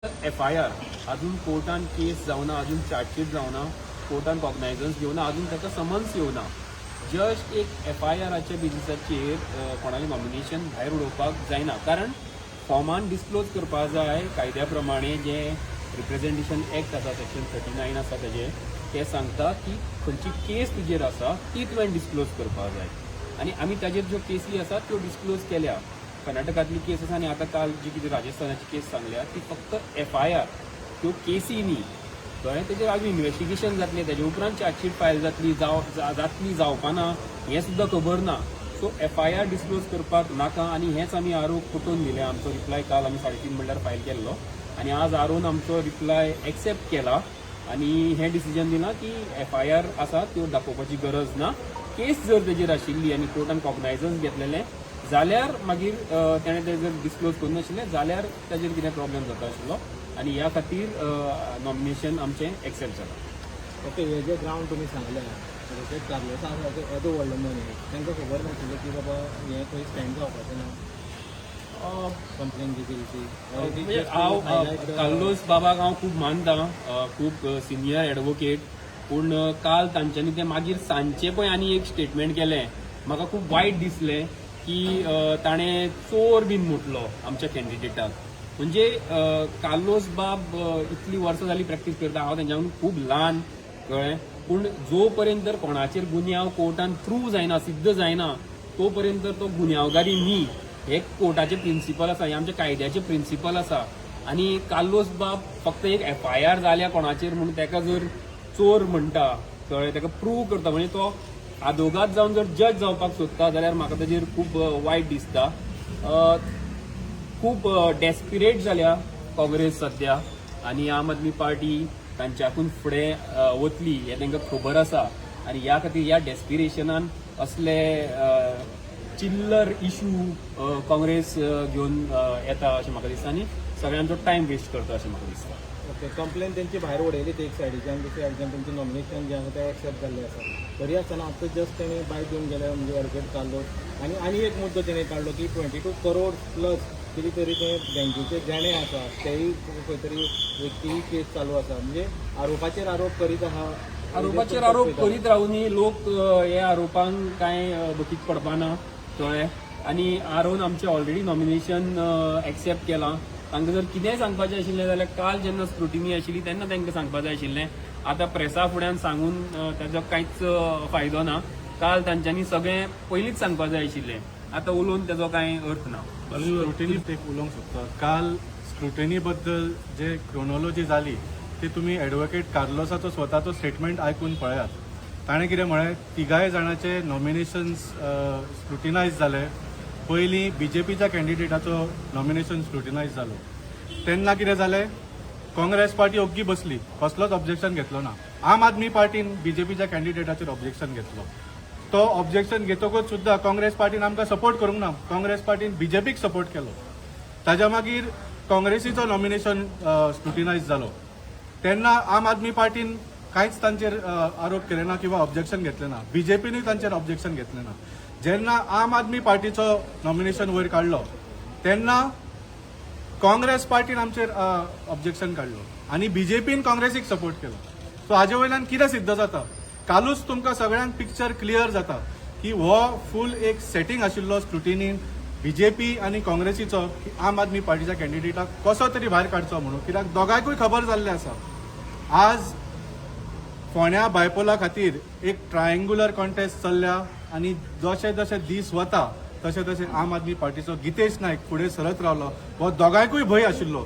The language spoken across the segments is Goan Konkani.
एफआयआर अजून कोर्टान केस जावना, अजून चार्जशीट जावना, कोर्टान कॉग्नायझन्स घेवना, अजून ताका समन्स येवना. जस्ट एक एफआयआराच्या बेजिसाचेर कोणालें नॉमिनेशन भायर उडोवपाक जायना, कारण फॉर्मान डिस्क्लोज करपा जाय. कायद्या प्रमाणे जें रिप्रेझेंटेशन एक्ट आसा, सेक्शन 39 आसा तेजें, ते सांगता की खंयची केस तुजेर आसा ती तुवें डिस्क्लोज करपाक जाय. आनी आमी ताजेर ज्यो केसी आसा त्यो डिस्क्लोज केल्या. कर्नाटकांतली केस आसा आनी आतां काल जी कितें राजस्थानाची केस सांगल्या ती फक्त एफआयआर, त्यो केसी न्ही, कळ्ळें? तेजेर अजून इन्वेस्टिगेशन जातलें, तेजे उपरांत चार्जशीट फायल जातली, जातली, जावपाना हें सुद्दां खबर ना. सो एफआयआर डिस्क्लोज करपाक नाका आनी हेंच आमी आरोक पटोवन दिलें. आमचो रिप्लाय काल आमी 3:30 म्हणल्यार फायल केल्लो आनी आज आरोन आमचो रिप्लाय एक्सेप्ट केला आनी हें डिसिजन दिलां की एफआयआर आसा त्यो दाखोवपाची गरज ना. केस जर तेजेर आशिल्ली आनी कोर्टान कॉग्नायझन्स घेतलेलें जाल्यार मागीर तेणें तें जर डिस्क्लोज करूं नाशिल्लें जाल्यार ताजेर कितें प्रॉब्लेम जाता आशिल्लो आनी ह्या खातीर नॉमिनेशन आमचें एक्सेप्ट जालां. ओके, हे जे ग्रावंड तुमी सांगले, एडवोकेट कार्लोसा येदो व्हडलो मनीस, तांकां खबर नाशिल्लें की बाबा हें खंय स्टँड जावपाचें ना, कंप्लेन जी केली ती? म्हणजे हांव कार्लोस बाबाक हांव खूब मानता, खूब सिनियर एडवोकेट. पूण काल तांच्यांनी तें मागीर सांजचें पळय आनी एक स्टेटमेंट केलें, म्हाका खूब वायट दिसलें की ताणें चोर बीन म्हटलो आमच्या कॅन्डिडेटाक. म्हणजे कार्लोस बाब इतली वर्सां जाली प्रॅक्टीस करता, हांव तेंच्याकून खूब ल्हान, कळ्ळें? पूण जो पर्यंत तर कोणाचेर गुन्यांव कोर्टान प्रूव जायना, सिद्ध जायना, तो पर्यंत तो गुन्यांवकारी न्ही, हे कोर्टाचे प्रिन्सिपल आसा, हे आमच्या कायद्याचे प्रिन्सिपल आसा. आनी कार्लोस बाब फक्त एक एफआयआर जाल्या कोणाचेर म्हणून ताका जर चोर म्हणटा, कळ्ळें, ताका प्रूव करता, म्हणजे तो आदोगाद जावन जर जज जावपाक सोदता जाल्यार म्हाका ताजेर खूब वायट दिसता. खूब डेस्पिरेट जाल्या काँग्रेस सध्या आनी आम आदमी पार्टी तांच्याकून फुडें वतली हें तांकां खबर आसा आनी ह्या खातीर ह्या डेस्पिरेशनान असले चिल्लर इशू काँग्रेस घेवन येता अशें म्हाका दिसता आनी सगळ्यांचो टायम वेस्ट करता अशें म्हाका दिसता. ओके, कंप्लेन तेंची भायर उडयली ती एक सायडीच्यान, दुसऱ्या सायडीच्यान तुमचें नॉमिनेशन जें आसा तें एक्सेप्ट जाल्लें आसा. तरी आसतना आतां जस्ट तेणी बायट दिवन गेले, म्हणजे एडवोकेट कार्लोस, आनी आनी एक मुद्दो तेणी काडलो की 22 करोड प्लस कितें तरी ते बँकेचे देणें आसा, तेय खंय तरी एक तीय केस चालू आसा. म्हणजे आरोपाचेर आरोप करीत आहा. आरोपाचेर आरोप करीत रावुनी. लोक हे आरोपांक कांय भकीक पडपाना, कळ्ळें? आनी आरोन आमचें ऑलरेडी नॉमिनेशन एक्सेप्ट केलां. तांकां जर कितेंय सांगपाचें आशिल्लें जाल्यार काल जेन्ना स्क्रुटिनी आशिल्ली तेन्ना तांकां सांगपाक जाय आशिल्लें. आतां प्रेसा फुड्यान सांगून ताजो कांयच फायदो ना. काल तांच्यांनी सगळें पयलींच सांगपाक जाय आशिल्लें. आतां उलोवन ताजो कांय अर्थ ना. स्क्रुटिनी एक उलोवंक सोदता. काल स्क्रुटिनी बद्दल जे क्रोनॉलॉजी जाली ती तुमी एडवोकेट कार्लोसाचो स्वताचो स्टेटमेंट आयकून पळयात. ताणें कितें म्हळें, तिगाय जाणाचे नॉमिनेशन्स स्क्रुटिनायज जाले. पयलीं बीजेपीच्या कॅन्डिडेटाचो नॉमिनेशन स्क्रुटिनायज जालो तेन्ना कितें जालें? काँग्रेस पार्टी ओग्गी बसली, कसलोच ऑब्जेक्शन घेतलो ना. आम आदमी पार्टीन बीजेपीच्या कॅन्डिडेटाचेर ऑब्जेक्शन घेतलो. तो ऑब्जेक्शन घेतकूच सुद्दां काँग्रेस पार्टीन आमकां सपोर्ट करूंक ना, काँग्रेस पार्टीन बीजेपीक सपोर्ट केलो. ताज्या मागीर काँग्रेसीचो नॉमिनेशन स्क्रुटिनायज जालो तेन्ना आम आदमी पार्टीन कांयच तांचेर आरोप केले ना किंवा ऑब्जेक्शन घेतलें ना. बीजेपीनूय तांचेर ऑब्जेक्शन घेतलें ना. जेन्ना आम आदमी पार्टीचो नॉमिनेशन वयर काडलो तेन्ना काँग्रेस पार्टीन आमचेर ऑब्जेक्शन काडलो आनी बीजेपीन काँग्रेसीक सपोर्ट केलो. सो हाजे वयल्यान कितें सिद्ध जाता? कालूच तुमकां सगळ्यांक पिक्चर क्लियर जाता की हो फूल एक सेटींग आशिल्लो स्क्रुटिनीन बीजेपी आनी काँग्रेसीचो की आम आदमी पार्टीच्या कॅन्डिडेटाक कसो तरी भायर काडचो म्हणून, कित्याक दोगांयकूय खबर जाल्लें आसा, आज फोंड्या बायपोला खातीर एक ट्रायंगुलर कॉन्टेस्ट चल्ल्या आनी जशे जशे दीस वता तशे तशे आम आदमी पार्टीचो गितेश नायक फुडें सरत रावलो. हो दोगांयकूय भंय आशिल्लो.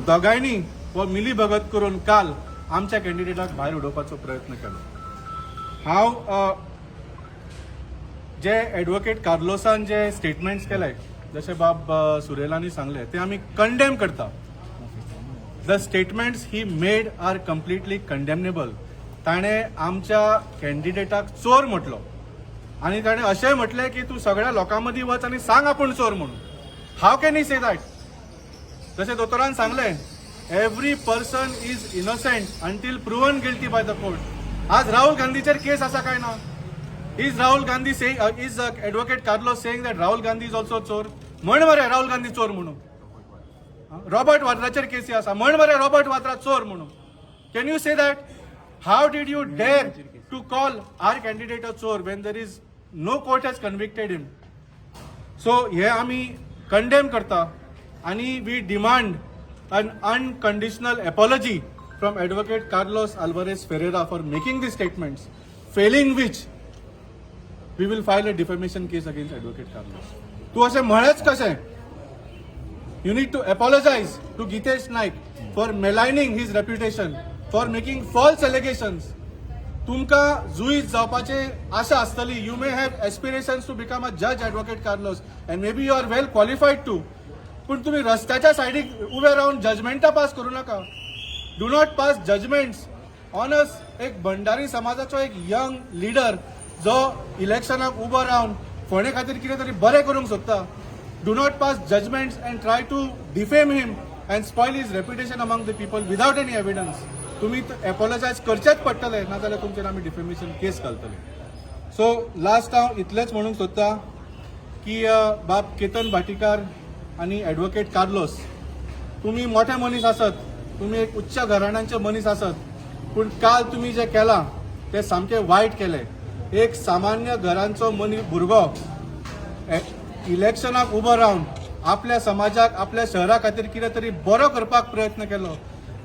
दोगांयनी हो मिली भगत करून काल आमच्या कॅन्डिडेटाक भायर उडोवपाचो प्रयत्न केलो. हांव जे एडवोकेट कार्लोसान जे स्टेटमेंट्स केले, जशे बाब सुरेलांनी सांगले, ते आमी कंडेम करता. The statements he made are completely condemnable. ताणें आमच्या कॅन्डिडेटाक चोर म्हटलो आनी ताणें अशेंय म्हटलें की तूं सगळ्या लोकां मदीं वच आनी सांग आपूण चोर म्हणून. How can he say that? जशें दोतोरान सांगलें, every person is innocent until proven guilty by the court. आज राहुल गांधीचेर केस आसा काय ना? Is Advocate Carlos saying that Rahul Gandhi is also चोर? म्हण मरे राहुल गांधी चोर म्हणून. रॉबर्ट वाड्राचेर केसी आसा. म्हण मरे रॉबर्ट वाड्रा चोर म्हणून. Can you say that? How did you dare to call our candidate a चोर when there is no court has convicted him? So हे आमी कंडेम करता आनी we demand an unconditional apology from Advocate Carlos Alvares Ferreira for making the statements, failing which we will file a defamation case against Advocate Carlos. तूं अशें म्हळेंच कशें? You need to apologize to Gitesh Naik for maligning his reputation, for making false allegations. तुमकां जुईज जावपाचे आशा आसतली. You may have aspirations to become a judge, Advocate Carlos, and maybe you are well qualified to, पूण तुम्ही रस्त्याच्या सायडीक उबे रावन जजमेंटां पास करू नाका. Do not pass judgments on us. एक भंडारी समाजाचो एक यंग लिडर जो इलेक्शनाक उबो रावन फोंडे खातीर कितें तरी बरें करूंक सोदता, do not pass judgments and try to defame him and spoil his reputation among the people without any evidence. तुम्ही एपोलोजायज करचेच पडटले, नाजाल्यार तुमचेर आमी डिफेमेशन केस घालतले. सो लास्ट हांव इतलेंच म्हणूंक सोदता की बाब केतन भाटीकार आनी एडवोकेट कार्लोस, तुमी मोठे मनीस आसत, तुमी एक उच्च घराण्यांचे मनीस आसत, पूण काल तुमी जें केलां तें सामकें वायट केलें. एक सामान्य घरांचो मनीस भुरगो इलेक्शनाक उबो रावन आपल्या समाजाक, आपल्या शहरा खातीर कितें तरी बरो करपाक प्रयत्न केलो,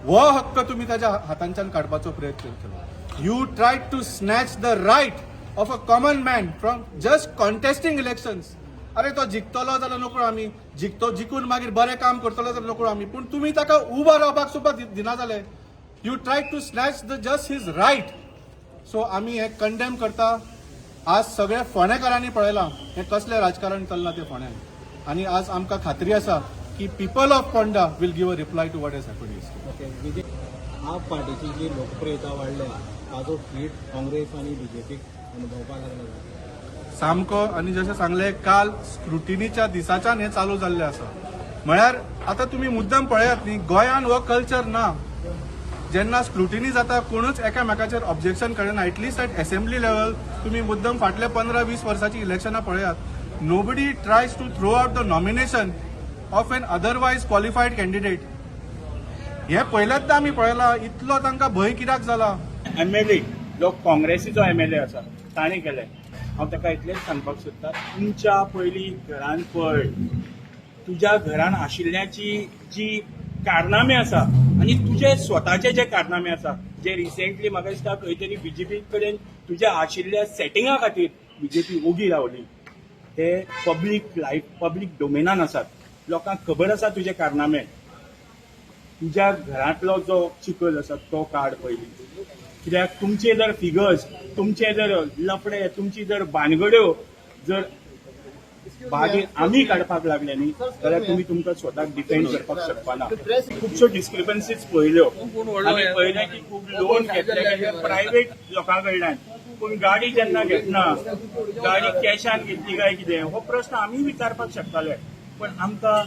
हो हक्क तुमी ताच्या हातांच्यान काडपाचो प्रयत्न केलो. You try to snatch the right of a common man from just contesting elections. अरे, तो जिखतलो जाल्यार नकळो आमी, जिखतो जिखून मागीर बरें काम करतलो जाल्यार नकळो आमी, पूण तुमी ताका उबो रावपाक सुद्दां दिना जाले. You try to snatch the just his right. So आमी हे कंडेम करता. आज सगळ्या फोंडेकारांनी पळयलां हें कसलें राजकारण चल्लां तें फोंड्यान आनी आज आमकां खात्री आसा की people of Ponda will give a reply to what has happened. Okay, Vijay, आप पार्टीची जी लोकप्रियता वाडल्या ताजो फीट काँग्रेस आनी बीजेपीक अनुभवपाक लागला? सामको. आनी जशें सांगलें, काल स्क्रुटिनीच्या दिसाच्यान हें चालू जाल्लें आसा. म्हळ्यार आतां तुमी मुद्दम पळयात न्ही, गोंयान हो कल्चर ना. जेन्ना स्क्रुटिनी जाता, कोणूच एकामेकाचेर ऑब्जेक्शन करिना. At least at assembly level तुमी मुद्दम फाटल्या 15-20 वर्साची इलेक्शनां पळयात, nobody tries to throw out the nomination of an otherwise qualified candidate. हे पयल्याच आमी पळयलां. इतलो तांकां भंय कित्याक जाला? एमएलए जो काँग्रेसीचो एमएलए आसा ताणें केलें. हांव ताका इतलेंच सांगपाक सोदता, तुमच्या पयलीं घरान पळय. तुज्या घरान आशिल्ल्याची जी कारनामे आसा आनी तुजे स्वताचे जे कारनामे आसा, जे रिसेंटली म्हाका दिसता खंय तरी बीजेपी कडेन तुज्या आशिल्ल्या सेटिंगा खातीर बीजेपी ओगी रावली, ते पब्लीक लायफ, पब्लीक डोमेनान आसात. लोकांक खबर आसा तुजे कारनामे. तुज्या घरांतलो जो चिखल आसा तो काड पयलीं, कित्याक तुमचे जर फिगर्स, तुमचे जर लफडे, तुमची जर भानगड्यो जर बागेर आमी काडपाक लागले न्ही जाल्यार तुमी तुमकां स्वताक डिफेंड करपाक शकपाना. खुबश्यो डिस्क्रिपन्सीज पळयल्यो आमी. पळयलें की खूब लोन घेतले प्रायव्हेट लोकां कडल्यान, पूण गाडी जेन्ना घेतना गाडी कॅशान घेतली काय कितें हो प्रश्न आमी विचारपाक शकताले. पण आमकां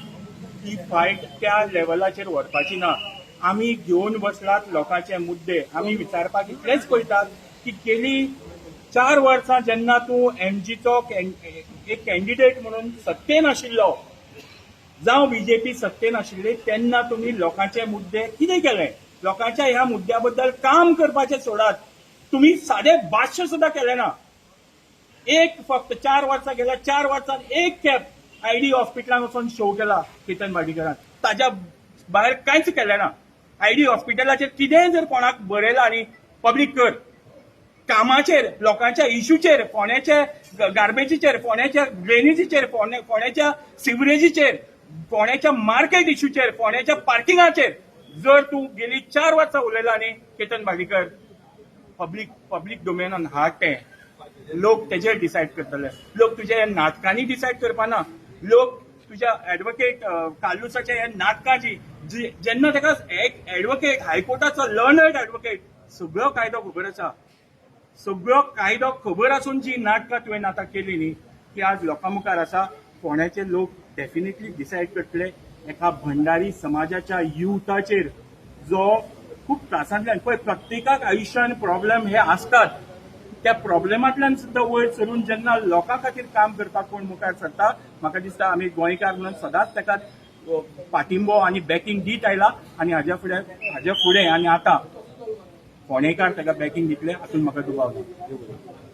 ही फायट त्या लेवलाचेर व्हरपाची ना. आमी घेवन बसलात लोकांचे मुद्दे. आमी विचारपाक इतलेंच पळयतात की गेली 4 वर्सां जेन्ना तूं एमजीचो एक कॅन्डिडेट म्हणून सत्तेन आशिल्लो, जावं बीजेपी सत्तेन आशिल्ली, तेन्ना तुमी लोकांचे मुद्दे कितें केले? लोकांच्या ह्या मुद्द्या बद्दल काम करपाचें सोडात, तुमी सादे भाश्य सुद्दां केलें ना. एक फक्त 4 वर्सां गेल्या, 4 वर्सांत एक खेप आयडी हॉस्पिटलान वचून शो केला केतन भाटीकरान. ताच्या भायर कांयच केलें ना. आयडी हॉस्पिटलाचेर कितेंय जर कोणाक बरयलां न्ही पब्लीक कर. कामाचेर, लोकांच्या इश्यूचेर, फोंड्याच्या गार्बेजीचेर, फोंड्याच्या ड्रेनेजीचेर, फोंड्याच्या सिवरेजीचेर, फोंड्याच्या मार्केट इश्यूचेर, फोंड्याच्या पार्किंगाचेर जर तूं गेली 4 वर्सां उलयला न्ही केतन भाटीकर, पब्लीक डोमेनान हाड तें. लोक तेजेर डिसायड करतले. लोक तुज्या ह्या नाटकांनी डिसायड करपाना. लोक तुज्या एडवोकेट कार्लुसाच्या ह्या नाटकाची जी जेन्ना ताका एक एडवोकेट, हायकोर्टाचो लर्नड एडवोकेट, सगळो कायदो खबर आसा, सगळो कायदो खबर आसून जी नाटकां तुवें आतां केली न्ही, ती आज लोकां मुखार आसा. फोंड्याचे लोक डेफिनेटली डिसायड करतले. एका भंडारी समाजाच्या युथाचेर जो खूब त्रासांतल्यान, पळय, प्रत्येकाक आयुश्यान प्रॉब्लेम हे आसतात, त्या प्रॉब्लेमांतल्यान सुद्दां वयर सरून जेन्ना लोकां खातीर काम करपाक कोण मुखार सरता, म्हाका दिसता आमी गोंयकार म्हणून सदांच ताका पाठिंबो आनी बॅकिंग दीत आयला आनी हाज्या फुडें आनी आतां फोंडेकार ताका बॅकिंग दितले हातूंत म्हाका दुबाव ना.